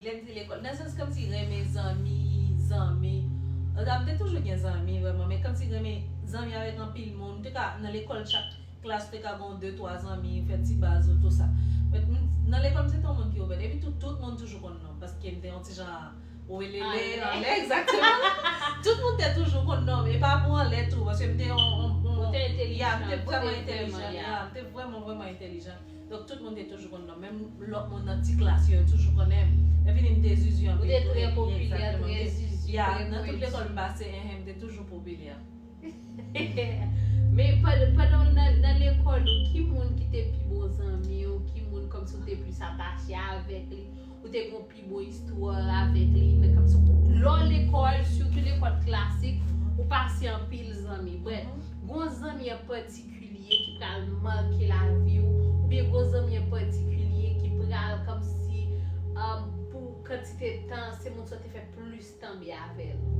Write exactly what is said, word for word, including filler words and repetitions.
Lè m te lekòl, nan sans kòmsi renmen zanmi, zanmi. Antouka, m te toujou gen zanmi, vrèman, men kòmsi renmen zanmi avèk anpil moun. M te ka, nan lekòl, chak klas, te ka gen de, twa zanmi, fè ti baz ou, tou sa. Men, m, nan lekòl, m se te yon moun ki ouvè. Epi tou, tout moun toujou konn non m, paske m te yon ti jan, ou rele lè, anlè, egzakteman. Tout moun te toujou konn non m, e pa pou anlè tou, paske m te yon, yon, yon, Ou te entelijan, ya, m te ou vrèman te entelijan, vrèman, ya, m te vrèman, vrèman entelijan. Donk, tout moun te toujou konn non m. Menm lòt moun nan ti klas yo, yo toujou konnen m. Lè fini, m te zuzu Ou anpil te tou, trè epi, popilè, egzakteman, trè m te, zuzu, ya, trè nan tout pwenti. Lekòl m pase, enhen, m te toujou popilè. Men pa- pandan w nan, nan lekòl ou, ki moun ki te pi bon zanmi w, ki moun kòmsi w te plis atache avèk li, ou te gen pi bon istwa avèk li, men kòmsi lè w lekòl, sitou lekòl klasik, ou pase anpil zanmi. Brèf, gon zanmi an patikilye ki pral make lavi w, oubyen gon zanmi an patikilye ki pral kòmsi, um, pou kantite tan, se moun sa w te fè plis tan byen avè l.